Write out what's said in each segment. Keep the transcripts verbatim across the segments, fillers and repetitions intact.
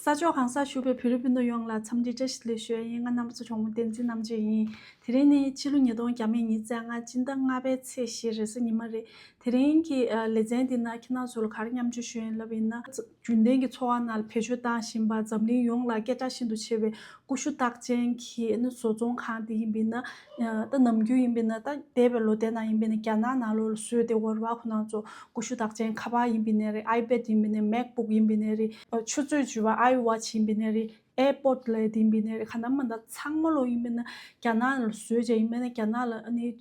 ས་ཕྱོགས་གང་སར་བཞུགས་པའི་བོད་རིགས་སྤུན་ཟླ་ཡོངས་ལ་འཚམས་འདྲི་བཀྲ་ཤིས་བདེ་ལེགས་ཞུ་ཡ་ཡིན། ང་རྣམ་པ་ཚོ་གྲོགས་མོ་བསྟན་འཛིན་རྣམ་དཔྱོད་ཡིན། དེ་རིང་ནི་ཕྱི་ལོ་ཉིས་སྟོང་བརྒྱ་མེད་ཉི་ཤུ་རྩ་ལྔ་སྤྱི་ཟླ་ལྔ་པའི་ཚེས་བཞི་རེས་གཟའ་ཉི་མ་རེད། དེ་རིང་གི་ལེ་ཚན་འདི་ནང་ཁྱེད་རྣམ་ཚོ་ལ་ག་རེ་མཉམ་སྤྱོད་ཞུ་ཡིན་ལབ་ཡིན་ན། རྒྱུན་ལྡན་གྱི་འཚོ་བ་ནང་ལ་བེད་སྤྱོད་བཏང་བཞིན་པ་འཛམ་གླིང་ཡོངས་ལ་སྐད་གྲགས་ཤིན་ཏུ་ཆེ་བའི་ཀུ་ཤུ་རྟགས་ཅན་གྱི་ནི་བཟོ་ཚོང་ཁང་དེ་ཡིན་པ་ཡིན་ན། ད་ནམ་རྒྱུན་ཡིན་པ་ཡིན་ན། ད་འདས་པའི་ལོ་དེ་ནང་ཡིན་པ་ཡིན་ན་རྒྱ་ནག་ནང་ལོགས་ལ་བཟོས་བསྡད་ཡོད་རེད་བ། ཁོ་རང་ཚོ་ཀུ་ཤུ་རྟགས་ཅན་ཁ་པར་ཡིན་པ་ཡིན་ནའི་རེད། ཨའི་པེ་ཌི་ཡིན་པ་ཡིན་ནའི་མེག་བུག་ཡིན་པ་ཡིན་ནའི་རེད། ཆུ་ཚོད་འཇུ་བ་ཨའི་ཝ་ཆི་ཡིན་པ་ཡིན་ནའི་རེད། ཨེར་པོ་ཌི་ལ་ཡིན་པ་ཡིན་ནའི་རེད། ག་ན་མ་ན་ཚང་མ་ལོ་ཡིན་པ་ཡིན་ན་རྒྱ་ནག་ལ་བཟོས་བྱས་ཡིན་པ་ཡིན་ན། རྒྱ་ནག་ལ་ཨ་ནི་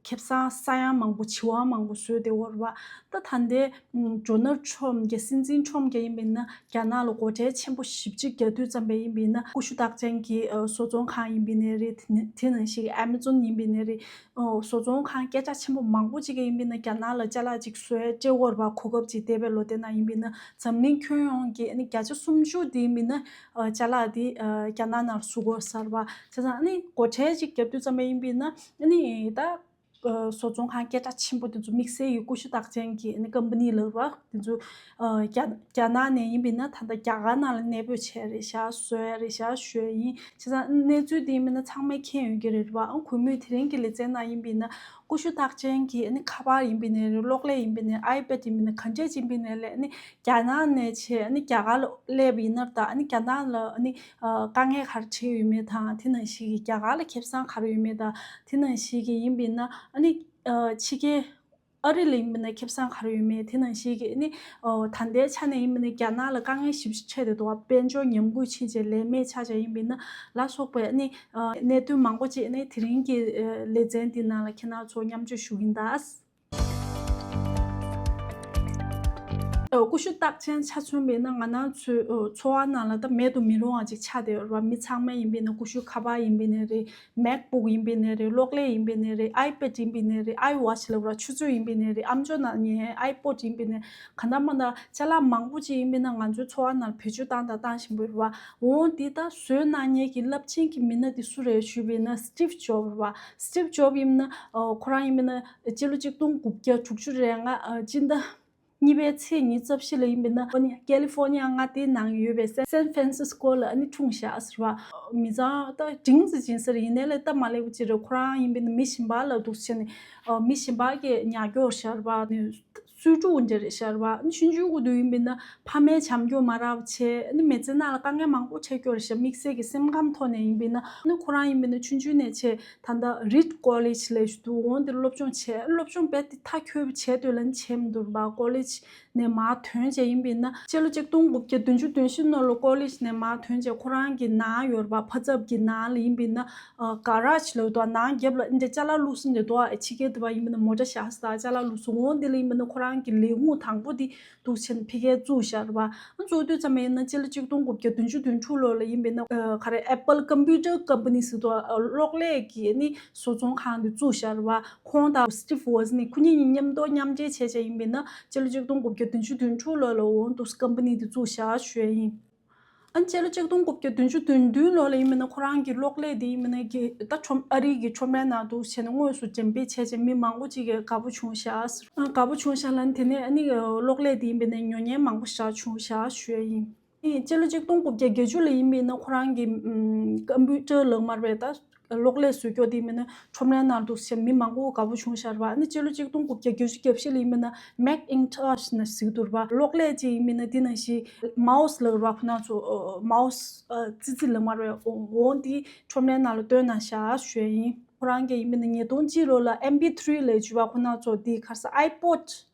ཁེ་བཟང་ས་ཡ་མང་པོ་བྱེ་བ་མང་པོ་བཟོས་བསྡད་ཡོད་རེད་བ། ད་ད་ལྟའི་ཌོ་ནལ་ཊམ་གྱི་སྲིད་འཛིན་ཊམ་གྱི་ཡིན་པ་ཡིན་ན་རྒྱ་ནག་ལ་སྒོ་ཁྲལ་ཆེན་པོ་ཞེ་པོ་ཅིག་རྒྱག་དུས་ཙམ་པ་ཡིན་པ་ཡིན་ན། ཀུ་ཤུ་རྟགས་ཅན་གྱི་བཟོ་ཚོང་ཁང་ཡིན་པ་ཡིན་ནའི་རེད། དེ་ནང་བཞིན་གྱི་ཨེ་མ་ཛོན་ཡིན་པ་ཡིན་ནའི་རེད། བཟོ་ཚོང་ཁང་སྐད་གྲགས་ཆེན་པོ་མང་པོ་ཅིག་གི་ཡིན་པ་ཡིན་ན་རྒྱ་ནག་ལ་ཅ་ལག་ཅིག་བཟོ་ཡ་སྤྲད་ཡོད་རེད་བ། གོ་སྐབས་ཅིག་འདས་པའི་ལོ་དེ་ནང་ཡིན་པ་ཡིན་ན་འཛམ་གླིང་ཁྱོན་ཡོངས་ཀྱི་ཨ་ནི་བརྒྱ་ཆ་སུམ་ཅུ་དེ་ཡིན་པ་ཡིན་ན་ཅ་ལག་དེ་རྒྱ་ནག་ནང་བཟོ་དགོས་ས་རེད་བ། བྱས་ཙང་ཨ་ནི་སྒོ་ཁྲལ་ཅིག་བརྒྱབ་དུས་ཙམ་པ་ཡིན་པ་ཡིན་ན་ཨ་ནི་ད། བཟོ་ཚོང་ཁང་སྐད་གྲགས་ཆེན་པོ་དེ་ཚོ་དམིགས་བསལ་གྱི་ཀུ་ཤུ་རྟགས་ཅན་གྱི་ཨ་ནི་ཀམ་པ་ནི་ལབ་ར། དེ་ཚོ་རྒྱ་རྒྱ་ནག་ནས་ཡིན་པ་ཡིན་ན་ད་ལྟ་རྒྱ་གར་ནང་ལ་གནས་སྤོས་བྱས་རེད་ཤག་བཟོས་རེད་ཤག་ཞུ་ཡ་ཡིན། བྱས་ཙང་གནས་ཚུལ་དེ་ཡིན་པ་ཡིན་ན་ཚང་མས་མཁྱེན་ཡོད་ཀྱི་རེད་བ། ཨང་། གུས་མོས་དེ་རིང་གི་ལེ་ཚན་ནང་ཡིན་པ་ཡིན་ན་ཀུ་ཤུ་རྟགས་ཅན་གྱི་ཨ་ནི་ཁ་པར་ཡིན་པ་ཡིན་ནའི་རེད། གློག་ཀླད་ཡིན་པ་ཡིན་ནའི་ཨའི་པེ་ཌི་ཡིན་པ་ཡིན་ནའི་ག་འདྲས་ཅིག་ཡིན་པ་ཡིན་ནའི་ལས་ཨ་ནི་རྒྱ་ནག་ནས་བྱས་ཨ་ནི་རྒྱ་གར་ལ་སླེབས་པ་ཡིན་ན། ད་ཨ་ནི་རྒྱ་ནག་ལ་ཨ་ནི་དཀའ་ངལ་ག་རེ་འཕྲད་ཡོད་མེད་དང་། དེ་ནང་བཞིན་གྱི་རྒྱ་གར་ལ་ཁེ་བཟང་ག་རེ་ཡོད་མེད་དང་། དེ་ནང་བཞིན་གྱི་ཡིན་པ་ཡིན་ན་ཨ་ནི་ཕྱི་རྒྱལ་ཨ་རི་ལ་ཡིན་པ་ཡིན་ན་ཁེ་བཟང་ག་རེ་ཡོད་མེད། དེ་ནང་བཞིན་གྱི་ཨ་ནི་ད་ལྟའི་ཆ་ནས་ཡིན་པ་ཡིན་ན་རྒྱ་ནག་ལ་དཀའ་ངལ་ཞེ་པོ་ཅིག་འཕྲད་བསྡད་འདུག་བ། དཔལ་འབྱོར་ཉམས་རྒུད་ཕྱིན་བྱས་ལས་མེད་ཆགས་བྱས་ཡིན་པ་ཡིན་ན་ལ་སོགས་པའི་ཨ་ནི་གནད་དོན་མང་པོ་ཅིག་ཨ་ནི་དེ་རིང་གི་ལེ་ཚན་འདི་ནང་ལ་ཁྱེད་རྣམ་ཚོ་མཉམ་སྤྱོད་ཞུ་གི་ཡིན་ད། ཀུ་ཤུ་རྟགས་ཅན་ཆ་མཚོན་པ་ཡིན་ན་ང་རང་ཚོའི་འཚོ་བ་ནང་ལ་ད་མེད་དུ་མི་རུང་བ་ཅིག་ཆགས་བསྡད་ཡོད་རེད་བ། མི་ཚང་མ་ཡིན་པ་ཡིན་ན་ཀུ་ཤུ་ཁ་པར་ཡིན་པ་ཡིན་ནའི་རེད། མེག་བུག་ཡིན་པ་ཡིན་ནའི་རེད། གློག་ཀླད་ཡིན་པ་ཡིན་ནའི་རེད། ཨའི་པེ་ཌི་ཡིན་པ་ཡིན་ནའི་རེད། ཨའི་ཝ་ཆི་ལབ་ར། ཆུ་ཚོད་ཡིན་པ་ཡིན་ནའི་རེད། ཨམ་ཅོག་ནང་ཉན་ཨའི་པོ་ཌི་ཡིན་པ་ཡིན་ནའི་ག་འདྲ་མ་འདྲ་ཅ་ལག་མང་པོ་ཅིག་ཡིན་པ་ཡིན་ན་ང་ཚོའི་འཚོ་བ་ནང་ལ་བེད་སྤྱོད་བཏང་དང་བཏང་བཞིན་པ་རེད་བ། འོ་འདི་ད་བཟོས་གནང་མཁན་གྱི་རླབས་ཆེན་གྱི་མི་སྣ་དེ་སུ་རེད་ཞུས་པ་ཡིན་ན་སི་ཊིབ་ཇོབ་རེད་བ། སི་ཊིབ་ཇོབ་ཡིན་ན་ཁོ་རང་ཡིན་པ་ཡིན་ན་སྤྱི་ལོ་གཅིག་སྟོང་དགུ་བརྒྱ་དྲུག་ཅུ་རེ་ལྔ་སྤྱི་ཟླ་གཉིས་པའི་ཚེས་ཉི་ཤུ་རྩ་བཞི་ལ་ཡིན་པ་ཡིན་ན་ཁོ་ནི་ཀེ་ལི་ཧྥོར་ནི་ཡ་མངའ་སྡེའི་ནང་ཡོད་པའི་སན་ཧྥ་རན་སི་སྐོ་ལ་ཨ་ནི་འཁྲུངས་བཞག་ཟེར་བ། མི་ཚང་ད་འབྲིང་ཙི་ཅིང་ཟེར་ཡིན་ནའི་ལས་སྟབས་མ་ལེགས་པ་ཅིག་རེད། ཁོ་རང་ཡིན་པ་ཡིན་ན་མི་གཞན་པ་ལ་འདུག་བྱས་ནས་མི་གཞན་པ་གིས་ཉར་སྐྱོར་བཞག་པ། གསོས་ཕྲུག་འདྲ་རེད་ཤག་བ། ཨ་ནི་ཆུང་ཆུང་གི་དུས་ཡིན་པ་ཡིན་ན་ཕ་མས་བྱམས་སྐྱོང་མ་རག་པ་བྱས། ཨ་ནི་མི་ཚེ་ནང་ལ་དཀའ་ངལ་མང་པོ་འཕྲད་ཀྱི་ཡོད་རེད་ཤག་དམིགས་བསལ་གྱི་སེམས་ཁམས་ཐོག་ནས་ཡིན་པ་ཡིན་ན། ཨ་ནི་ཁོ་རང་ཡིན་པ་ཡིན་ན་ཆུང་ཆུང་ནས་བྱས་ད་ལྟ་རིཌ་ཀོ་ལེཇ་ལབ་ཞིག་འདུག་འོ་འདིར་སློབ་སྦྱོང་བྱས། ཨ་ནི་སློབ་སྦྱོང་རྦད་དེ་མཐའ་འཁྱོལ་བྱས་དུས་ལ་ནི་བྱས་མི་འདུག་བ། ཀོ་ལེཇ་ནས་མར་ཐོན་བྱས་ཡིན་པ་ཡིན་ན་སྤྱི་ལོ་གཅིག་སྟོང་དགུ་བརྒྱ་བདུན་ཅུ་དོན་བཞི་ནང་ལ་ཀོ་ལེཇ་ནས་མར་ཐོན་བྱས་ཁོ་རང་གི་ནང་ཡོད་རེད་བ། ཕ་ཚབ་ཀྱི་ནང་ལ་ཡིན་པ་ཡིན་ན་ག་རེཇ་ལབ་འདུག་ནང་རྒྱབ་ལ་འདི་ཅ་ལག་བླུགས་ས་འདི་འདུག་ཕྱི་རྒྱལ་དུ་བ་ཡིན་པ་ཡིན་ན་མོ་ཊ་བཞག་ས་ཅ་ལག་བླུགས་ས། འོ་འདི་ལ་ཡིན་པ་ཡིན་ན་ཁོ་རང་གི་ལས་ཁུངས་དང་པོ་འདི་འདུག་བྱས་ནས་ཕ་གིར་བཙུགས་བཞག་རེད་བ། བཙུགས་དུས་ཙམ་པ་ཡིན་ན་སྤྱི་ལོ་གཅིག་སྟོང་དགུ་བརྒྱ་བདུན་ཅུ་དོན་དྲུག་ལོ་ལ་ཡིན་པ་ཡིན་ན་ག་རེ་ཨེ་པལ་ཀམ་པུ་ཊར་ཀམ་པ་ནི་ཟེར་འདུག་གློག་ཀླད་ཀྱི་ནི་བཟོ་ཚོང་ཁང་འདི་བཙུགས་བཞག་རེད་བ། ཁོང་དང་སི་ཊིབ་ཝོ་ཛི་ནི་ཁོ་གཉིས་གཉིས་མཉམ་དུ་མཉམ་འབྲེལ་བྱས་བྱས་ཡིན་པ་ཡིན་ན་སྤྱི་ལོ་གཅིག་སྟོང་དགུ་བརྒྱ་བདུན་ཅུ་དོན་དྲུག་ལོ་ལ་འོ་འདུག་ཀམ་པ་ནི་འདི་བཙུགས་བཞག་ཞུ་ཡ་ཡིན། ཨ་ནི་སྤྱི་ལོ་གཅིག་སྟོང་དགུ་བརྒྱ་བདུན་ཅུ་དོན་བདུན་ལོ་ལ་ཡིན་མིན་ན་ཁོ་རང་གི་གློག་ཀླད་དེ་ཡིན་མིན་ན་གི་ད་ཁྲོམ་ཨ་རི་གི་ཁྲོམ་རའི་ནང་དུ་བྱས་ནས་དངོས་སུ་འགྲེམས་སྤེལ་བྱས་བྱས་མི་མང་པོ་ཅིག་གིས་དགའ་པོ་བྱུང་ཤག་དགའ་པོ་བྱུང་ཤག་ལ་ནི་དེ་ནས་ཨ་ནི་གློག་ཀླད་དེ་ཡིན་པ་ནས་ཉོ་མཁན་མང་པོ་ཞིག་བྱུང་ཤག་ཞུ་ཡ་ཡིན། ཨ་ནི་སྤྱི་ལོ་གཅིག་སྟོང་དགུ་བརྒྱ་བརྒྱད་ཅུ་ལ་ཡིན་མིན་ན་ཁོ་རང་གི་ཀམ་པུ་ཊར་ལག་དམར་བའི་ད་གློག་ཀླད་བཟོ་སྐྱོ་དེ་ཡིན་མིན་ན་ཁྲོམ་རའི་ནང་དུ་བྱས་མི་མང་པོ་དགའ་པོ་བྱུང་ཤག་རེད་བ། ཨ་ནི་སྤྱི་ལོ་གཅིག་སྟོང་དགུ་བརྒྱ་བརྒྱད་ཅུ་གྱ་བཞི་ལ་ཡིན་མིན་ན་མེག་ཨིན་ཊོཤ་ནི་ཟེར་གྱི་འདུག་རེད་བ། གློག་ཀླད་ཅིག་ཡིན་མིན་ན་དེ་ནང་བཞིན་མའོ་སི་ལབ་རེད་བ། ཁོ་རང་ཚོ་མའོ་སི་ཙི་ཙི་ལབ་མ་རེད། འོ་འདི་ཁྲོམ་རའི་ནང་ལ་བཏོན་གནང་ཤག་ཞུ་ཡ་ཡིན། ཁོ་རང་གི་ཡིན་མིན་ན་ཉིས་སྟོང་གཅིག་ལོ་ལ་ཨེམ་པི་ཐི་རི་ལབ་བརྗོད་པ་ཁོ་རང་ཚོ་འདི་ག་རེ་ཟེར་ཨའི་པོཌ།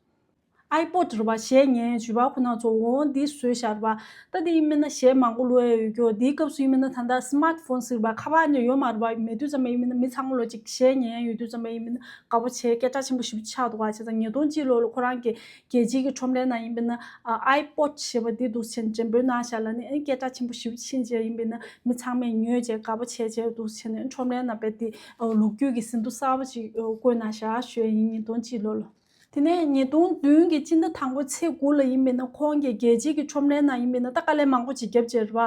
ཨའི་པོཌ་རེད་བ། གཞས་ཉན་བརྗོད་པ་ཁོ་རང་ཚོ་འོ་འདི་བཟོས་ཤག་རེད་བ། ད་དེ་ཡིན་མིན་ན་གཞས་མང་པོ་བླུག་ཡ་ཡོད་རྒྱུ། དེའི་སྐབས་སུ་ཡིན་མིན་ན་ད་ལྟ་སི་མཱར་ཊི་ཕོན་ཟེར་བ་ཁ་པར་འདྲ་ཡོད་མ་རེད་བ། མེད་དུས་ཙམ་པ་ཡིན་མིན་ན་མི་ཚང་མ་ལོ་གཅིག་གཞས་ཉན་ཡ་ཡོད་དུས་ཙམ་པ་ཡིན་མིན་ན་དགའ་པོ་བྱས་སྐད་གྲགས་ཆེན་པོ་ཞེ་པོ་ཆགས་འདུག་བ། བྱས་ཙང་ཉིས་སྟོང་གཅིག་ལོ་ལ་ཁོ་རང་གི་རྒྱལ་སྤྱིའི་གི་ཁྲོམ་རའི་ནང་ཡིན་པ་ན་ཨའི་པོཌ་ཞེས་པ་འདི་འདུག་ཟེར་འགྲེམས་སྤེལ་གནང་ཤག་ལ་ནི་ཨ་ནི་སྐད་གྲགས་ཆེན་པོ་ཞེ་པོ་ཕྱིན་བྱས་ཡིན་པ་ན་མི་ཚང་མས་ཉོས་བྱས་དགའ་པོ་བྱས་བྱས་འདུག་ཟེར་ནས་ཁྲོམ་རའི་ནང་རྦད་དེ་ལོ་རྒྱུས་ཀྱི་ཟིན་ཐོ་གསར་པ་ཅིག་བཀོད་གནང་ཤག་ཞུ་ཡ་ཡིན། ཉིས་སྟོང་གཅིག་ལོ་ལ། དེ་ནས་ཉིས་སྟོང་བདུན་གྱི་སྤྱི་ཟླ་དང་པོ་ཚེས་དགུ་ལ་ཡིན་པས་ན། ཁོང་གིས་རྒྱལ་སྤྱིའི་གི་ཁྲོམ་རའི་ནང་ཡིན་པས་ན། ད་དཀའ་ལས་མང་པོ་ཅིག་བརྒྱབ་བྱས་རེད་བ།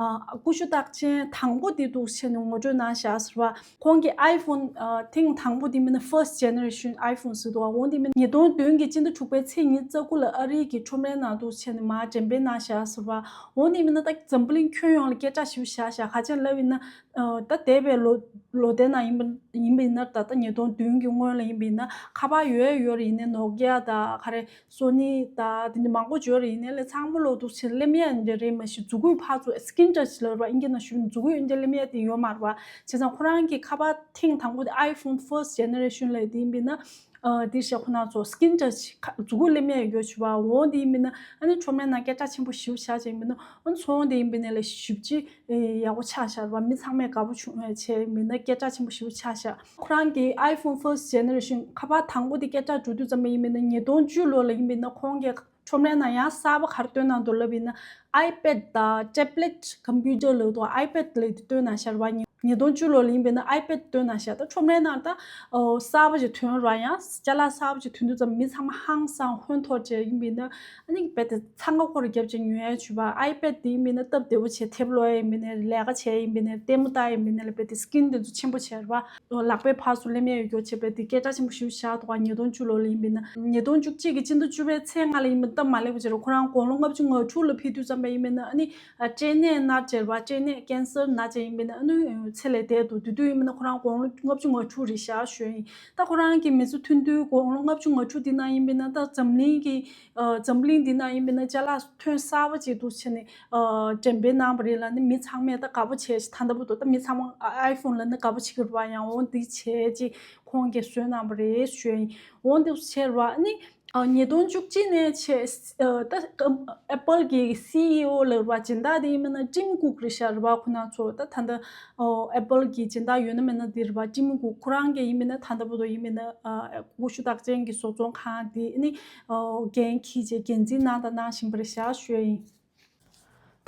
ཨ། ཀུ་ཤུ་རྟགས་ཅན་དང་པོ་དེ་འདུག་བྱས་ནས་ངོ་སྤྲོད་གནང་བཞག་ཟེར་བ། ཁོང་གི་iPhone། ཨ། ཐེངས་དང་པོ་དེ་ཡིན་པས་ན་first generation iPhone ཟེར་འདུག་བ། འོ་དེ་ཡིན་པས་ན་ཉིས་སྟོང་བདུན་གྱི་སྤྱི་ཟླ་དྲུག་པའི་ཚེས་ཉི་ཤུ་རྩ་དགུ་ལ་ཨ་རིའི་གི་ཁྲོམ་རའི་ནང་འདུག་བྱས་ནས་མར་འགྲེམས་སྤེལ་གནང་བཞག་ཟེར་བ། འོ་དེ་ཡིན་པས་ན་ད་འཛམ་བུ་གླིང་ཁྱོན་ཡོངས་ལ་སྐད་གྲགས་ཞེ་པོ་བཞག་བཞག་ག་ཅི་ལབ་ཡིན་ན། ཨ། ད་འདས་པའི་ལོ་ལོ་དེ་ནང་ཡིན་པ་ཡིན་པ་ཡིན་ན། ད་ལྟ་ཉིས་སྟོང་བདུན་གྱི་སྔོན་ལ་ཡིན་པ་ཡིན་ན། ཁ་པར་ཡོད་ཡོད་རེད། ཡིན་ནའི་ནོ་ཀི་ཡ་དང་ག་རེ། སོ་ནི་དང་དེ་འདྲ་མང་པོ་ཡོད་རེད། ཡིན་ནའི་ལས་ཚང་མ་ལོ་འདུག་བྱས་ལེན་ཡ་འདྲ་རེད་མ་གཞི། མཛུབ་གུ་ཕར་ཚུར་screen touch ལབ་ར། ཨིན་སྐད་ནང་ཞུ་ན་མཛུབ་གུ་འདྲ་ལེན་ཡ་དེ་ཡོད་མ་རེད་བ། བྱས་ཙང་ཁོ་རང་གི་ཁ་པར་ཐེངས་དང་པོ་དེ་iPhone first generation ལབ་དེ་ཡིན་པ་ཡིན་ན། ཨ། དེ་བཞག་ཁོ་ན་ཚོ་screen touch མཛུབ་གུ་ལེན་ཡ་ཡོད་ཆུ་བ། འོ་དེ་ཡིན་པ་ཡིན་ན་ཨ་ནི་ཁྲོམ་རའི་ནང་སྐད་གྲགས་ཆེན་པོ་ཞེ་པོ་ཆགས་ཅིག་ཡིན་པ་ཡིན་ན། ཨ་ནི་ཚོང་དེ་ཡིན་པ་ཡིན་ན་ལས་ཞིབ་ཅིག་ཨེ། ཡག་པོ་ཆགས་ཤག་རེད་བ། མི་ཚང་མས་དགའ་པོ་བྱུང་བ་བྱས་མིན་ན་སྐད་གྲགས་ཆེན་པོ་ཞེ་པོ་ཆགས་ཤག་ཁོ་རང་གི་iPhone first generation ཁ་པར་དང་པོ་དེ་སྐད་གྲགས་འགྲོ་དུས་ཙམ་པ་ཡིན་མིན་ན། ཉིས་སྟོང་བཅུ་ལོ་ལ་ཡིན་མིན་ན། ཁོང་གིས་ཁྲོམ་རའི་ནང་ཡང་གསར་པ་ག་རེ་བཏོན་གནང་འདུག་ལབ་ཡིན་ན། iPad དང་tablet computer ལབ་འདུག iPad ལབ་དེ་བཏོན་གནང་ཤག་རེད་བ། ཉིས་ཉིས་སྟོང་བཅུ་ལོ་ལ་ཡིན་པས་ན་iPad བཏོན་གནང་ཤག་ད་ཁྲོམ་རའི་ནང་ད། ཨོ། གསར་པ་ཅིག་ཐོན་ར། ཡང་ཅ་ལག་གསར་པ་ཅིག་ཐོན་དུས་ཙམ་མི་ཚང་མ་ཧང་སང་ཧོན་ཐོར་བྱས་ཡིན་པས་ན། ཨ་ནི་རྦད་དེ་འཚང་ཁ་ཁོ་ར་རྒྱབ་བྱས་ཉོ་ཡ་བྱུས་པ། iPad དེ་ཡིན་པས་ན་སྟབས་བདེ་པོ་བྱས་དེབ་ཀློག་ཡ་ཡིན་པས་ན། ལས་ཀ་བྱས་ཡིན་པས་ན། ལྟད་མོ་ལྟ་ཡ་ཡིན་པས་ན། ལ་རྦད་དེ་screen དེ་ཚོ་ཆེན་པོ་བྱས་ར་བ། ལག་པའི་ཕར་ཚུར་ལེན་ཡ་ཡོད་རྒྱུ་བྱས་རྦད་དེ་སྐད་གྲགས་ཆེན་པོ་ཞེ་པོ་ཆགས་འདུག་ག་ཉིས་སྟོང་བཅུ་ལོ་ལ་ཡིན་པས་ན། ཉིས་སྟོང་བཅུ་གཅིག་གི་སྤྱི་ཟླ་བཅུ་པའི་ཚེས་ལྔ་ལ་ཡིན་པས་ན། སྟབས་མ་ལེགས་པ་བྱས་ར། ཁོ་རང་དགུང་ལོ་ལྔ་བཅུ་ང་དྲུག་ལ་ཕེབས་དུས་ཙམ་པ་ཡིན་པས་ན། ཨ་ནི། ཨ། སྐྲན་ནད་ན་བྱས་ར་བ། སྐྲན་ནད་cancer ན་བྱས་ཡིན་པས་ན། ཨ་ནི་ཚེ་ལས་འདས་འདུག་དེ་དུས་ཡིན་པས་ན་ཁོ་རང་དགུང་ལོ་ལྔ་བཅུ་ང་དྲུག་རེད་ཤག་ཞུ་ཡ་ཡིན། ད་ཁོ་རང་གི་མི་ཚེ་ཐུང་ཐུང་དགུང་ལོ་ལྔ་བཅུ་ང་དྲུག་འདི་ནང་ཡིན་པས་ན། ད་འཛམ་གླིང་གི། ཨ། འཛམ་གླིང་འདི་ནང་ཡིན་པས་ན་ཅ་ལག་ཐོན་གསར་པ་ཅིག་འདུག་བྱས་ནས། ཨ། འགྲེམས་སྤེལ་གནང་བ་རེད་ལ། ནི་མི་ཚང་མས་ད་དགའ་པོ་བྱས་ཤག་ད་ལྟ་བར་དུ་ད་མི་ཚང་མ་iPhone ལ་ནི་དགའ་པོ་བྱེད་ཀྱི་རེད་བ། ཡང་འོ་འདི་བྱས་ཅིག་ཁོང་གིས་བཟོས་གནང་བ་རེད་ཞུ་ཡ་ཡིན། འོ་འདི་བྱས་ར་ནི། ཨ། ཉིས་སྟོང་བཅུ་གཅིག་ནས་བྱས། ཨ། ད་Apple གི་སི་ཨི་ཨོ་ལབ་ར། སྦྱིན་བདག་དེ་ཡིན་པས་ན་Tim Cook རེད་ཤག་རེད་བ། ཁོ་ན་ཚོ་ད་ད་ལྟ། ཨོ། Apple གི་སྦྱིན་བདག་ཡོད་ན་མེད་ན་དེ་རེད་བ། Tim Cook ཁོ་རང་གིས་ཡིན་པས་ན་ད་ལྟ་བར་དུ་ཡིན་པས་ན། ཨ། ཀུ་ཤུ་རྟགས་ཅན་གྱི་བཟོ་ཚོང་ཁང་དེ་ནི། ཨོ། འགན་འཁྱེར་བྱས་འགན་འཛིན་གནང་དང་གནང་བཞིན་པ་རེད་ཤག་ཞུ་ཡ་ཡིན།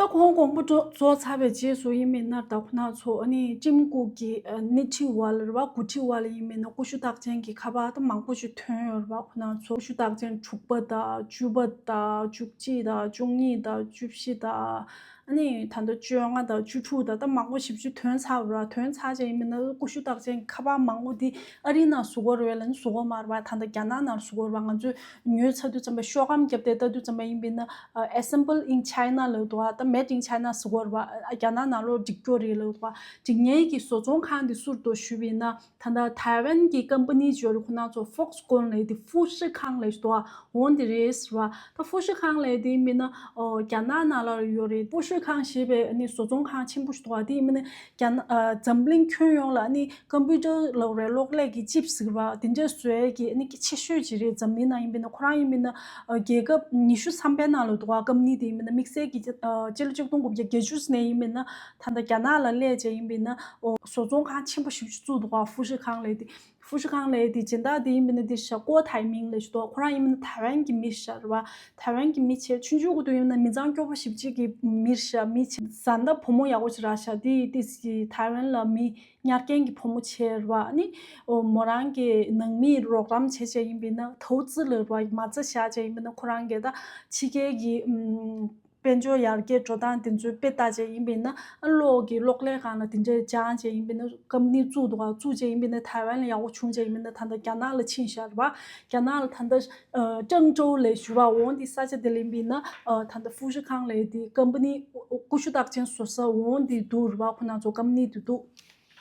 ད་ཁོང་དགོངས་པ་རྫོགས་ཚར་བའི་རྗེས་སུ་ཡིན་མིན་ན། ད་ཁོ་ན་ཚོ་ཨ་ནི་Tim Cook གི་ཨ་ནི་ཊི་ཝ་ལ་རེད་བ། གུ་ཊི་ཝ་ལ་ཡིན་མིན་ན། ཀུ་ཤུ་རྟགས་ཅན་གྱི་ཁ་པར་ད་མང་པོ་ཞིག་ཐོན་ཡོད་རེད་བ། ཁོ་ན་ཚོ་ཀུ་ཤུ་རྟགས་ཅན་དྲུག་པ་དང་བཅུ་པ་དང་བཅུ་གཅིག་དང་བཅུ་གཉིས་དང་བཅུ་བཞི་དང་། ཨ་ནི་ད་ལྟ་བཅོ་ལྔ་དང་བཅུ་དྲུག་དང་ད་མང་པོ་ཞིག་ཅིག་ཐོན་ཚར་བ་རེད། ཐོན་ཚར་བྱས་ཡིན་མིན་ན། ཀུ་ཤུ་རྟགས་ཅན་གྱི་ཁ་པར་མང་པོ་འདི་ཨ་རིའི་ནང་བཟོ་དགོས་རེད་བས་ལ་ནི་བཟོ་དགོས་མ་རེད་བ། ད་ལྟ་རྒྱ་ནག་ནང་བཟོ་དགོས་རེད་བ། ང་ཚོས་ཉོས་ཚར་དུས་ཙམ་པ། ཤོག་སྒམ་བརྒྱབ་སྟེ་ལྟ་དུས་ཙམ་པ་ཡིན་པས་ན། ཨ། Assemble in China ལབ་འདུག་ག་ད་Made in China ཟེར་གྱི་ཡོད་རེད་བ། ཨ། རྒྱ་ནག་ནང་ལོགས་འགྲིག་གི་རེད་ལབ་འདུག་ག་སྒྲིག་མཁན་གྱི་བཟོ་ཚོང་ཁང་དེ་སུ་རེད་འདུག་ཞུས་པ་ཡིན་ན། ད་ལྟ་ཐའེ་ཝན་གྱི་ཀམ་པ་ནི་ཅིག་ཡོད་རེད། ཁོ་ན་ཚོ་Foxconn ལབ་ཡ་དེ། Foxconn ལབ་ཡ་ཞིག་འདུག་ག་འོ་འདི་རེད་ཟེར་བ། ད་Foxconn ལབ་ཡ་དེ་ཡིན་པས་ན། ཨོ། རྒྱ་ནག་ནང་ལ་ཡོད་རེད། Foxconn ཞེས་པའི་ཨ་ནི་བཟོ་ཚོང་ཁང་ཆེན་པོ་ཞིག་འདུག་ག་དེ་ཡིན་པས་ན་རྒྱ་ནག་ཨ། འཛམ་གླིང་ཁྱོན་ཡོངས་ལ་ཨ་ནི་ཀམ་པུ་ཊར་ལབ་རེད། གློག་ཀླད་ཀྱི་ཅིབ་ཟེར་བ་དེ་འདྲ་བཟོ་ཡ་གི་ཨ་ནི་གི་ཆེ་ཤོས་ཅིག་རེད། འཛམ་གླིང་ནང་ཡིན་པས་ན། ཁོ་རང་ཡིན་པས་ན། ཨ། རྒྱལ་ཁབ་ཉི་ཤུ་ཐམ་པའི་ནང་ལ་འདུག་ག་ཀམ་པ་ནི་དེ་ཡིན་པས་ན། དམིགས་བསལ་གྱི་ཨ། སྤྱི་ལོ་ཆིག་སྟོང་དགུ་བརྒྱ་བརྒྱད་ཅུ་ནས་ཡིན་པས་ན། ད་ལྟ་རྒྱ་ནག་ལ་སླེབས་བྱས་ཡིན་པས་ན། ཨོ། བཟོ་ཚོང་ཁང་ཆེན་པོ་ཞེ་པོ་ཅིག་བཙུགས་འདུག་ག Foxconn ལབ་ཡ་དེ། Foxconn ལབ་ཡ་དེ་སྦྱིན་བདག་དེ་ཡིན་པས་ན་དེ་ཤ་ཀོ་ཐའེ་མིང་ལབ་ཡ་ཞིག་འདུག་ཁོ་རང་ཡིན་པས་ན་ཐའེ་ཝན་གྱི་མི་ཤག་རེད་བ། ཐའེ་ཝན་གྱི་མི་བྱས། ཆུང་ཆུང་གི་དུས་ཡིན་པས་ན་མི་ཚང་སྐྱོ་པོ་ཞེ་པོ་ཅིག་གི་མི་ཤག་མི་བྱས། བཟའ་ཟླ་བུ་མོ་ཡག་པོ་ཅིག་རག་ཤག་དེ་དེ་ཐའེ་ཝན་ལ་མི་ཉར་མཁན་གྱི་བུ་མོ་བྱས་རེད་བ། ཨ་ནི། ཨོ། མོ་རང་གི་ནང་མིས་རོགས་རམ་བྱས་བྱས་ཡིན་པས་ན། ཐའོ་ཙི་ལབ་རེད་བ། མ་རྩ་བཞག་བྱས་ཡིན་པས་ན། ཁོ་རང་གིས་ད་ཕྱི་རྒྱལ་གྱི་ཨམ། དཔལ་འབྱོར་ཡར་རྒྱས་འགྲོ་སྟངས་དེ་ཚོའི་དཔེ་ལྟ་བྱས་ཡིན་པས་ན། ཨ། གློག་གི་གློག་ཀླད་སྒང་ལ་དེ་འདྲའི་སྦྱངས་བྱས་ཡིན་པས་ན། ཀམ་པ་ནི་བཙུགས་འདུག་ག་བཙུགས་བྱས་ཡིན་པས་ན་ཐའེ་ཝན་ལ་ཡག་པོ་བྱུང་བྱས་ཡིན་པས་ན། ད་ལྟ་རྒྱ་ནག་ལ་ཕྱིན་ཤག་རེད་བ། རྒྱ་ནག་ལ་ད་ལྟ། ཨ། ཀྲང་ཀྲོའུ་ལབ་ཞུ་བ། འོ་འདི་ས་ཆ་དེ་ལ་ཡིན་པས་ན། ཨ། ད་ལྟ་Foxconn ལབ་ཡ་དེ་ཀམ་པ་ནི། ཀུ་ཤུ་རྟགས་ཅན་བཟོ་ས་འོ་འདི་འདུག་རེད་བ། ཁོ་ན་ཚོ་ཀམ་པ་ནི་དེ་འདུག་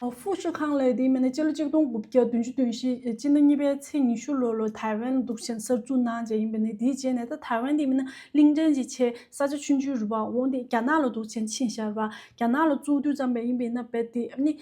ཨ། Foxconn ལབ་ཡ་དེ་ཡིན་པས་ན་སྤྱི་ལོ་ཆིག་སྟོང་དགུ་བརྒྱ་བདུན་ཅུ་དོན་བཞི་སྤྱི་ཟླ་གཉིས་པའི་ཚེས་ཉི་ཤུ་ལོ་ལ་ཐའེ་ཝན་ལ་འདུག་བྱས་གསར་འཛུགས་གནང་བྱས་ཡིན་པས་ན། དེའི་རྗེས་ནས་ད་ཐའེ་ཝན་དེ་ཡིན་པས་ན་གླིང་ཕྲན་ཅིག་བྱས། ས་ཆ་ཆུང་ཆུང་རེད་བ། འོ་འདི་རྒྱ་ནག་ལ་འདུག་བྱས་ཕྱིན་ཤག་རེད་བ། རྒྱ་ནག་ལ་བཙུགས་དུས་ཙམ་པ་ཡིན་པས་ན་རྦད་དེ་ཨ་ནི་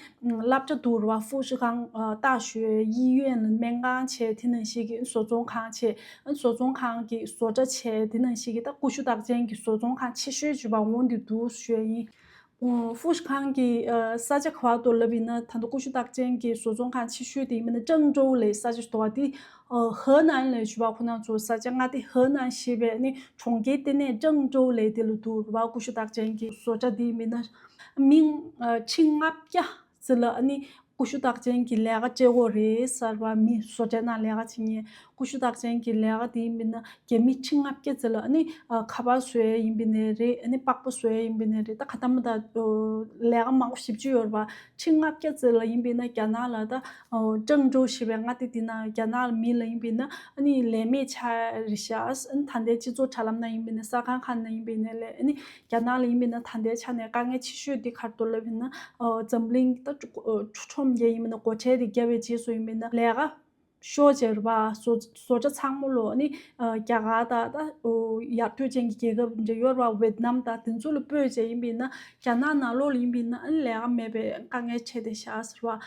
སློབ་གྲྭ་འདུག་རེད་བ། Foxconn ཨ། ལྟ་ཞོལ་ཡི་ཡུན་སྨན་ཁང་བྱས། དེ་ནང་བཞིན་གྱི་བཟོ་ཚོང་ཁང་བྱས། ཨ། བཟོ་ཚོང་ཁང་གི་བཟོ་གྲྭ་བྱས། དེ་ནང་བཞིན་གྱི་ད་ཀུ་ཤུ་རྟགས་ཅན་གྱི་བཟོ་ཚོང་ཁང་ཆེ་ཤོས་ཅིག་རེད་བ། འོ་འདི་འདུག་ཞུ་ཡ་ཡིན། ཨོ། Foxconn གི་ཨ། ས་ཆ་ག་པར་འདུག་ལབ་ཡིན་ན། ད་ལྟ་ཀུ་ཤུ་རྟགས་ཅན་གྱི་བཟོ་ཚོང་ཁང་ཆེ་ཤོས་དེ་ཡིན་པས་ན་ཀྲང་ཀྲོའུ་ལབ་ས་ཆ་ཞིག་འདུག་བ། དེ་ཨ། ཧེ་ནན་ལབ་ཞུ་བ། ཁོ་ན་ཚོ་ས་ཆ་མངའ་སྡེ་ཧེ་ནན་ཞེས་པའི་ནི་གྲོང་ཁྱེར་དེ་ནས་ཀྲང་ཀྲོའུ་ལབ་དེ་ལ་འདུག་རེད་བ། ཀུ་ཤུ་རྟགས་ཅན་གྱི་བཟོ་གྲྭ་དེ་ཡིན་པས་ན་མི་ཨ། ཁྲི་ལྔ་བརྒྱ་ཙམ་ལ་ཨ་ནི་ཀུ་ཤུ་རྟགས་ཅན་གྱི་ལས་ཀ་སྤྲད་ཀྱི་ཡོད་རེད་ཟེར་བ། མི་བཟོ་གྲྭའི་ནང་ལས་ཀ་བྱེད་མཁན། ཀུ་ཤུ་རྟགས་ཅན་གྱི་ལས་ཀ་དེ་ཡིན་པས་ན་རྒྱ་མི་ཁྲི་ལྔ་བརྒྱ་ཙམ་ལ་ཨ་ནི་ཨ་ཁ་པར་བཟོ་ཡས་ཡིན་པས་ན་རེད། ཨ་ནི་པགས་པ་བཟོ་ཡས་ཡིན་པས་ན་རེད། ད་ཁ་ཏ་མ་ད་ལས་ཀ་མང་པོ་ཞེ་པོ་ཅིག་ཡོད་རེད་པ། ཁྲི་ལྔ་བརྒྱ་ཙམ་ལ་ཡིན་པས་ན་རྒྱ་ནག་ལ་ད་ཀྲང་ཀྲོའུ་ཞེས་པའི་མངའ་སྡེ་འདི་ན་རྒྱ་ནག་ལ་མི་ལ་ཡིན་པས་ན་ཨ་ནི་ལས་མེད་ཆགས་རེད་ཤག་ཨ་ནི་ད་ལྟའི་སྤྱི་ཚོགས་དྲ་ལམ་ན་ཡིན་པས་ན་གསར་ཁང་ཁག་ན་ཡིན་པས་ན་ལས་ཨ་ནི་རྒྱ་ནག་ལ་ཡིན་པས་ན་ད་ལྟའི་ཆ་ནས་དཀའ་ངལ་ཆེ་ཤོས་འདི་ག་རེ་འདུག་ལབ་ཡིན་ན་འཛམ་གླིང་ད་ཁྲོམ་རྒྱལ་ཡིན་པས་ན་སྒོ་ཁྲལ་དེ་བརྒྱབ་པའི་རྗེས་སུ་ཡིན་པས་ན་ལས་ཀ་ཤོར་བྱས་རེད་པ། བཟོ་བཟོ་གྲྭ་ཚང་མ་ལོ་ནི་རྒྱ་གར་དང་ད་ཡར་ཐོན་ཅན་གྱི་རྒྱལ་ཁབ་འདྲ་ཡོད་རེད་པ། ཝེད་ནམ་དང་དེ་ཚོ་ལ་སྤོས་བྱས་ཡིན་པས་ན་རྒྱ་ནག་ནང་ལོགས་ལ་ཡིན་པས་ན་ཨ་ནི་ལས་ཀ་མེད་པའི་དཀའ་ངལ་འཕྲད་བསྡད་ཤག་ཟེར་བ།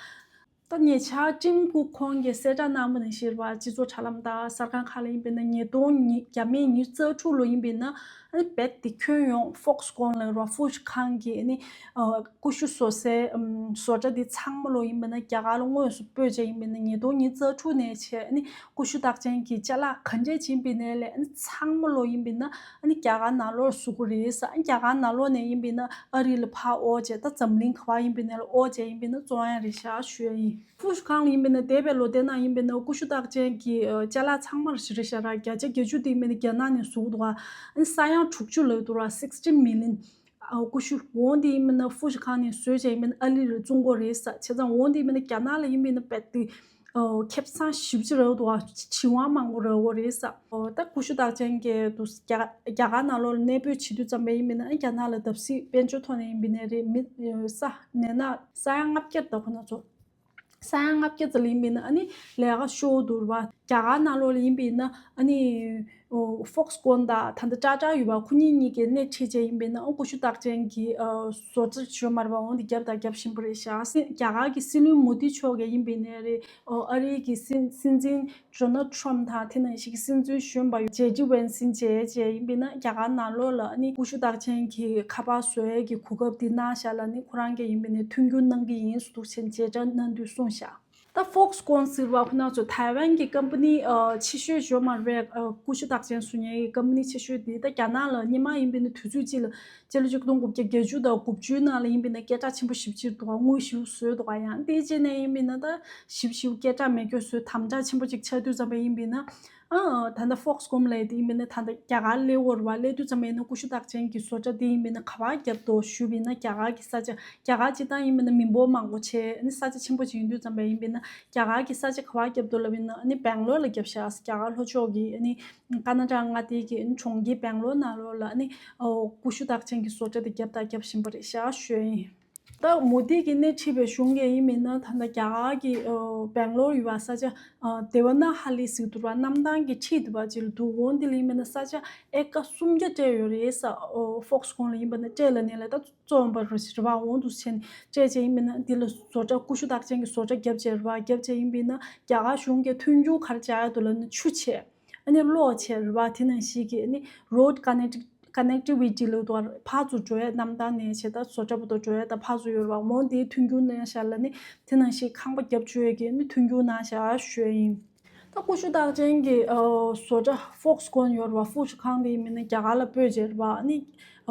ད་ཉེ་ཆར་ཀྲིན་ཀུ་ཁོང་གིས་གསལ་བསྒྲགས་གནང་བ་ནང་བཞིན་རེད་པ། སྤྱི་ཚོགས་དྲ་ལམ་དང་གསར་ཁང་ཁག་ལ་ཡིན་པས་ན་ཉིས་སྟོང་ཉི་རྒྱ་མིའི་ཉི་ཤུ་རྩ་དྲུག་ལོ་ཡིན་པས་ན་ཨ་ནི་རྦད་དེ་ཁྱོན་ཡོངས་ཧྥོག་སི་ཀོན་ལ་རོ་ཧྥུ་ཤི་ཁང་གི་ཨ་ནི་ཀུ་ཤུ་བཟོ་སའི་བཟོ་གྲྭ་འདི་ཚང་མ་ལོ་ཡིན་པས་ན་རྒྱ་གར་ལ་དངོས་སུ་སྤོས་བྱས་ཡིན་པས་ན་ཉིས་སྟོང་ཉི་ཤུ་རྩ་དྲུག་ནས་བྱས་ཨ་ནི་ཀུ་ཤུ་རྟགས་ཅན་གྱི་ཅ་ལག་ག་འདྲས་ཡིན་པས་ན་ལས་ཨ་ནི་ཚང་མ་ལོ་ཡིན་པས་ན་ཨ་ནི་རྒྱ་གར་ནང་ལོགས་ལ་བཟོ་གི་རེད་ཟེར། ཨ་ནི་རྒྱ་གར་ནང་ལོགས་ནས་ཡིན་པས་ན་ཨ་རི་ལ་ཕར་འོར་བྱས་ད་འཛམ་གླིང་ག་པར་ཡིན་པས་ན་ལ་འོར་བྱས་ཡིན་པས་ན་བཙོང་ཡ་རེད་ཤག་ཞུ་ཡ་ཡིན། ཧྥུ་ཤི་ཁང་ལ་ཡིན་པས་ན་འདས་པའི་ལོ་དེ་ནང་ཡིན་པས་ན་ཀུ་ཤུ་རྟགས་ཅན་གྱི་ཅ་ལག་ཚང་མ་རེད་ཤག་ར་བརྒྱ་ཆ་བརྒྱད་ཅུ་དེ་ཡིན་པས་ན་རྒྱ་ནག་ནས་བཟོ་གི་འདུག་ཨ་ནི་ས་ཡ་དྲུག་ཅུ་ལབ་འདུག་ར། སིག་སི་ཊི་མི་ལི་ཡོན་ཨ་ཀུ་ཤུ་འོང་དེ་ཡིན་པས་ན་ཧྥུ་ཤི་ཁང་ནས་བཟོས་བྱས་ཡིན་པས་ན་ཨ་རི་ལ་བཙོང་གི་རེད་ཟེར། བྱས་ཙང་འོང་དེ་ཡིན་པས་ན་རྒྱ་ནག་ལ་ཡིན་པས་ན་རྦད་དེ་ཨོ་ཁེ་བཟང་ཞེ་པོ་ཅིག་རག་འདུག་ཨ། བྱིས་པ་མང་པོ་རག་གི་རེད་ཟེར། ཨོ་ད་ཀུ་ཤུ་རྟགས་ཅན་གྱི་དུ་རྒྱ་རྒྱ་གར་ནང་ལོགས་ལ་གནས་སྤོས་བྱེད་དུས་ཙམ་པ་ཡིན་པས་ན་རྒྱ་ནག་ལ་བརྡབ་གསིག་དཔལ་འབྱོར་ཐོག་ནས་ཡིན་པས་ན་རེད། མི་ས་ནས་ན་ས་ཡ་ལྔ་བརྒྱ་དང་ཁོ་ན་ཚོ་ས་ཡ་ལྔ་བརྒྱ་ཙམ་ལ་ཡིན་པས་ན་ཨ་ནི་ལས་ཀ་ཤོར་འདུག་ར་བ། རྒྱ་གར་ནང་ལོགས་ལ་ཡིན་པས་ན་ཨ་ནི་ཧྥོག་སི་ཀོན་དང་ད་ལྟ་ཊ་ཊ་ཡོད་པ་ཁོ་གཉིས་གཉིས་ཀྱིས་སྣེ་ཁྲིད་བྱས་ཡིན་པས་ན་ཨོ་ཀུ་ཤུ་རྟགས་ཅན་གྱི་བཟོ་རྩལ་ཞོ་མར་བ་འོང་དེ་རྒྱབ་དང་རྒྱབ་བཞིན་པ་རེད་ཤག་སྲིད་རྒྱ་གར་གྱི་སྲིད་བློན་མོ་དི་མཆོག་གིས་ཡིན་པས་ན་རེད། ཨོ་ཨ་རིའི་གི་སྲིད་སྲིད་འཛིན་ཇོ་ནལ་ཊམ་དང་དེ་ནང་བཞིན་གྱི་སྲིད་འཛིན་གཞོན་པ་ཇེ་ཌི་ཝན་སིན་བྱས་བྱས་ཡིན་པས་ན་རྒྱ་གར་ནང་ལོགས་ལ་ཨ་ནི་ཀུ་ཤུ་རྟགས་ཅན་གྱི་ཁ་པར་བཟོ་ཡས་ཀྱི་གོ་སྐབས་དེ་གནང་ཤག་ལ་ནི་ཁོ་རང་གིས་ཡིན་པས་ན་མཐུན་འགྱུར་གནང་གི་ཡིན་ཟེར་འདུག་ཟེར་མཇལ་འཕྲད་གནང་དུས་གསུངས་ཤག་ད་ཧྥོག་སི་ཀོན་ཟེར་བ་ཁོ་ན་ཚོ་ཐའེ་ཝན་གྱི་ཀམ་པ་ནི་ཆེ་ཤོས་ཞོ་མར་བའི་ཀུ་ཤུ་རྟགས་ཅན་བཟོ་མཁན་གྱི་ཀམ་པ་ནི་ཆེ་ཤོས་དེ་ད་རྒྱ་ནག་ལ་སྔོན་མ་ཡིན་པས་ན་དུས་ཚོད་གཅིག་ལ་སྤྱི་ལོ་ཆིག་སྟོང་དགུ་བརྒྱ་བརྒྱད་ཅུ་དང་དགུ་བཅུའི་ནང་ལ་ཡིན་པས་ན་སྐད་གྲགས་ཆེན་པོ་ཞེ་པོ་ཅིག་འདུག་ག་དངུལ་ཞེ་པོ་བཟོས་འདུག་ག་ཡང་དེ་རྗེས་ནས་ཡིན་པས་ན་ད་ཞེ་པོ་ཞེ་པོ་སྐད་གྲགས་མེད་སྐྱོ་བཟོས་དམ་དྲག་ཆེན་པོ་ཅིག་ཆགས་དུས་ཙམ་པ་ཡིན་པས་ན་ཨ་ད་ལྟ་ཧྥོག་སི་ཀོན་ལབ་ཡས་དེ་ཡིན་པས་ན་ད་ལྟ་རྒྱ་གར་སླེབས་ཡོད་རེད་བ། སླེབས་དུས་ཙམ་པ་ཡིན་ན་ཀུ་ཤུ་རྟགས་ཅན་གྱི་བཟོ་གྲྭ་དེ་ཡིན་པས་ན་ག་པར་བརྒྱབ་འདུག་ཞུས་པ་ཡིན་ན་རྒྱ་གར་གྱི་ས་ཆ་རྒྱ་གར་སྤྱི་བཏང་ཡིན་པས་ན་མི་འབོར་མང་པོ་བྱས་ཨ་ནི་ས་ཆ་ཆེན་པོ་ཅིག་ཡིན་དུས་ཙམ་པ་ཡིན་པས་ན་རྒྱ་གར་གྱི་ས་ཆ་ག་པར་བརྒྱབ་འདུག་ལབ་ཡིན་ན་ཨ་ནི་སྦེང་ལོར་ལ་བརྒྱབ་ཤག་རྒྱ་གར་ལྷོ་ཕྱོགས་ཀྱི་ཨ་ནི་ཀར་ན་ཊ་ཀ་མངའ་སྡེ་གི་ཨ་ནི་གྲོང་ཁྱེར་སྦེང་ལོར་ནང་ལོགས་ལ་ཨ་ནི་ཨོ་ཀུ་ཤུ་རྟགས་ཅན་གྱི་བཟོ་གྲྭ་དེ་བརྒྱབ་དང་བརྒྱབ་བཞིན་པ་རེད་ཤག་ཞུ་ཡ་ཡིན། ད་མོ་དི་གིས་སྣེ་ཁྲིད་པའི་གཞུང་གིས་ཡིན་མིན་ན་ད་ལྟ་རྒྱ་གར་གྱི་ཨོ་སྦེང་ལོར་ཡོད་པ་ས་ཆ་ཨ་དེ་བ་ན་ཧ་ལི་ཟེར་འདུག་པ། གནམ་ཐང་གི་འཁྲིས་དེ་བ་ཅིག་ལ་འདུག་འོང་དེ་ལ་ཡིན་མིན་ན་ས་ཆ་ཨེ་ཀ་སུམ་བརྒྱ་སྤྲད་ཡོད་རེད་ས། ཨོ་ཧྥོག་སི་ཀོན་ལ་ཡིན་པ་ན་སྤྲད་ལ་ནས་ལ་ད་བཙོང་པ་རུ་ཞིག་རེད་བ། འོང་དུ་ཕྱིན་སྤྲད་བྱས་ཡིན་མིན་ན་འདི་ལ་བཟོ་གྲྭ་ཀུ་ཤུ་རྟགས་ཅན་གྱི་བཟོ་གྲྭ་བརྒྱབ་བྱས་རེད་བ། བརྒྱབ་བྱས་ཡིན་མིན་ན་རྒྱ་གར་གཞུང་གིས་མཐུན་འགྱུར་ག་རེ་བྱ་ཡ་འདུག་ལབ་ན་ཆུ་བྱས། ཨ་ནི་གློག་བྱས་རེད་བ། དེ་ནང་བཞིན་གྱི་ཨ་ནི་road connect connectivity ལབ་འདུག་བ། ཕར་ཚུར་འགྲོ་ཡས་གནམ་ཐང་ནས་བྱས་ད་བཟོ་གྲྭ་བར་དུ་འགྲོ་ཡས་ད་ཕར་ཚུར་ཡོད་རེད་བ། འོང་དེའི་མཐུན་འགྱུར་གནང་ཤག་ལ་ནི་དེ་ནང་བཞིན་ཁང་པ་བརྒྱབ་བཅུག་ཡས་ཀྱི་ཨ་ནི་མཐུན་འགྱུར་གནང་ཤག་ཞུ་ཡས་ཡིན། ད་ཀུ་ཤུ་རྟགས་ཅན་གྱི་ཨ་བཟོ་གྲྭ་ཧྥོག་སི་ཀོན་ཡོད་རེད་བ། ཧྥུ་ཤི་ཁང་དེ་ཡིན་མིན་ན་རྒྱ་གར་ལ་སྤོས་བྱས་རེད་བ། ཨ་ནི་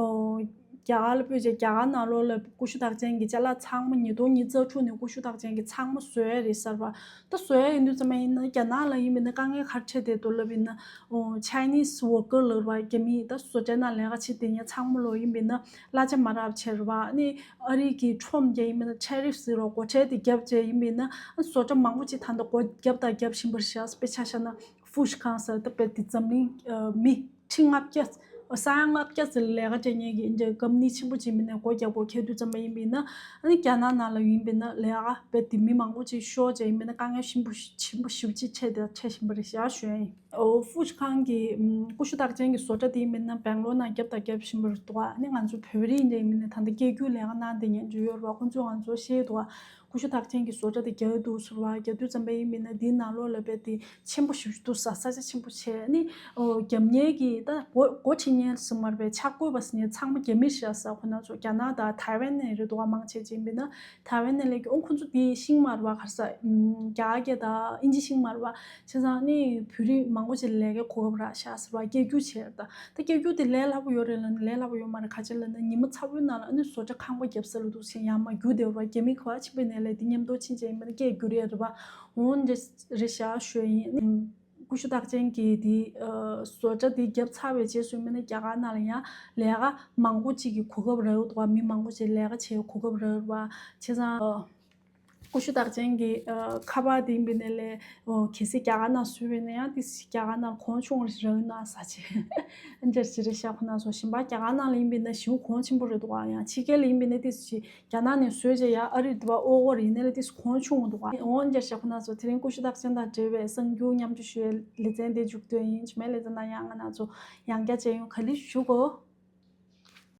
ཨོ་རྒྱ་གར་ལ་སྤོས་བྱས་རྒྱ་གར་ནང་ལོགས་ལ་ཀུ་ཤུ་རྟགས་ཅན་གྱི་ཅ་ལག་ཚང་མ་ཉིས་སྟོང་ཉི་ཤུ་རྩ་དྲུག་ནས་ཀུ་ཤུ་རྟགས་ཅན་གྱི་ཚང་མ་བཟོ་ཡས་རེད་ཟེར་བ། ད་བཟོ་ཡས་ཡིན་དུས་ཙམ་པ་ཡིན་ན་རྒྱ་ནག་ལ་ཡིན་མིན་ན་དཀའ་ངལ་ག་རེ་འཕྲད་བསྡད་འདུག་ལབ་ཡིན་ན། ཨོ་Chinese worker ལབ་ར་རྒྱ་མི་ད་བཟོ་གྲྭའི་ནང་ལས་ཀ་བྱེད་བསྡད་མཁན་ཚང་མ་ལོ་ཡིན་མིན་ན་གླ་ཆ་མ་རག་བྱས་རེད་བ། ཨ་ནི་ཨ་རི་གི་ཁྲོམ་རྒྱག་ཡིན་མིན་ན་tariff ཟེར་རོ་སྒོ་ཁྲལ་དེ་བརྒྱབ་བྱས་ཡིན་མིན་ན་ཨ་བཟོ་གྲྭ་མང་པོ་ཅིག་ད་ལྟ་སྒོ་བརྒྱབ་དང་བརྒྱབ་བཞིན་པ་རེད་ཤག་དཔེ་ཆ་བཞག་ན་ཧྥུ་ཤི་ཁང་ཟེར་ད་དཔེ་དེ་འཛམ་གླིང་ཨ་མི་ཁྲི་ལྔ་བརྒྱ་ས་ཡ་ལྔ་བརྒྱ་ཙམ་ལས་ཀ་སྤྲད་མཁན་གྱི་འདྲ་ཀམ་པ་ནི་ཆེན་པོ་ཅིག་མིན་ན་སྒོ་རྒྱག་སྒོ་ཁྱེར་དུས་ཙམ་པ་ཡིན་པས་ན་ཨ་ནི་རྒྱ་ནག་ནང་ལ་ཡིན་པས་ན་ལས་ཀ་དཔེ་དེ་མི་མང་པོ་ཅིག་ཤོར་བྱས་ཡིན་པས་ན་དཀའ་ངལ་ཆེན་པོ་ཆེན་པོ་ཞེ་པོ་ཅིག་འཕྲད་དེ་འཕྲད་བཞིན་པ་རེད་ཤག་ཞུ་ཡ་ཡིན། ཨོ་ཧྥུ་ཤི་ཁང་གི་ཀུ་ཤུ་རྟགས་ཅན་གྱི་བཟོ་གྲྭ་དེ་ཡིན་པས་ན་སྦེང་ལོར་ནང་བརྒྱབ་དང་བརྒྱབ་བཞིན་པ་རེད་འདུག་བ། ཨ་ནི་ང་ཚོ་བོད་རིགས་འདྲ་ཡིན་པས་ན་ད་ལྟ་སྐད་སྒྱུར་ལས་ཀ་གནང་བསྡད་མཁན་ཅིག་ཡོད་རེད་བ། ཁོང་ཚོས་ང་ཚོར་བཤད་འདུག་བ། ཀུ་ཤུ་རྟགས་ཅན་གྱི་བཟོ་གྲྭ་དེ་རྒྱག་གི་འདུག་ཟེར་བ། རྒྱག་དུས་ཙམ་པ་ཡིན་པས་ན་འདིའི་ནང་ལོགས་ལ་དཔེ་དེ་ཆེན་པོ་ཞེ་པོ་ཅིག་འདུག་ས་ས་ཆ་ཆེན་པོ་བྱས་ནི་ཨོ་རྒྱབ་གཉེར་གྱི་ད་སྒོ་སྒོ་ཁྲིད་མཁན་ཟེར་མ་རེད་པས། ཆ་བགོས་པ་ཟེར་མཁན་ཚང་མ་རྒྱ་མི་རེད་ཤག་ས། ཁོ་ན་ཚོ་རྒྱ་ནག་དང་ཐའེ་ཝན་ནས་རེད་འདུག་བ། མང་ཆེ་ཅིག་ཡིན་པས་ན་ཐའེ་ཝན་ནས་སླེབས་ཀྱི། ཨོ་ཁོ་ཚོ་དེ་ཤེས་ཀྱི་མ་རེད་བ། ག་རེ་ཟ་རྒྱ་གར་སྐད་དང་ཨིན་ཇི་ཤེས་ཀྱི་མ་རེད་བ། བྱས་ཙང་ནི་བོད་རིགས་མང་པོ་ཅིག་ལ་ལས་ཀའི་གོ་སྐབས་རག་ཤག་ཟེར་བ། སྐད་སྒྱུར་བྱས་རེད་ད། ད་སྐད་སྒྱུར་དེ་ལས་སླ་པོ་ཡོད་རེད་ལབ་ན་ལས་སླ་པོ་ཡོད་མ་རེད། ག་ཅི་ལབ་ན་ཉི་མ་ཚ་པོའི་ནང་ལ་ཨ་ནི་བཟོ་གྲྭ་ཁང་པ་བརྒྱབ་ས་ལ་འདུག་ཟེར་ཡང་མ་རྒྱུག་བསྡད་རེད་བ། རྒྱ་མི་ག་པར་ཕྱིན་པའི་ནས་ལས་དེ་མཉམ་དུ་ཕྱིན་བྱས་ཡིན་པ་ན་སྐད་སྒྱུར་ཡས་རེད་བ། འོང་འདྲ་རེད་ཤག་ཞུ་ཡ་ཡིན། ཀུ་ཤུ་རྟགས་ཅན་གྱི་དེ་བཟོ་གྲྭ་དེ་བརྒྱབ་ཚར་བའི་རྗེས་སུ་མིན་ན་རྒྱ་གར་ནང་ལ་ཡང་ལས་ཀ་མང་པོ་ཅིག་གི་གོ་སྐབས་རག་ཡོད་འདུག་བ། མི་མང་པོ་ཅིག་ལས་ཀ་བྱེད་གོ་སྐབས་རག་ཡོད་བ། བྱས་ཙང་ཀུ་ཤུ་རྟགས་ཅན་གྱི་ཁ་པར་དེ་ཡིན་པ་ཡིན་ནའི་ལས་གལ་སྲིད་རྒྱ་གར་ནང་བཟོས་པ་ཡིན་ན་ཡང་དེ་རྒྱ་གར་ནང་གོང་ཆུང་རག་ཡོད་ན་ཟ་ཆེ་འཇར་ཅི་རེད་ཤག་ཁོ་ན་ཚོ་གཞན་པ་རྒྱ་གར་ནང་ལ་ཡིན་པ་ཡིན་ན་ཞེ་པོ་གོང་ཆེན་པོ་རེད་འདུག་བ། ཡང་ཕྱི་རྒྱལ་ལ་ཡིན་པ་ཡིན་ན་དེ་རྒྱ་ནག་ནས་བཟོས་རྗེས་ཡ་ཨ་རི་དུ་བ་ཨོ་ཨོ་རེད་ནས་ལ་ཏིས་གོང་ཆུང་འདུག་ཨ། འོན་ཀྱང་ཞག་ཁོ་ན་ཚོ་དེ་རིང་ཀུ་ཤུ་རྟགས་ཅན་དང་འབྲེལ་བའི་གསར་འགྱུར་མཉམ་སྤྱོད་ཞུ་བའི་ལེ་ཚན་དེ་མཇུག་བསྡུས་ཡིན། ཇི་མའི་ལེ་ཚན་ནང་ཡང་ང་ན་ཚོ་ཡང་བསྐྱར་མཇལ་ཡོང་ག་ལེ་ཞུ་གོ།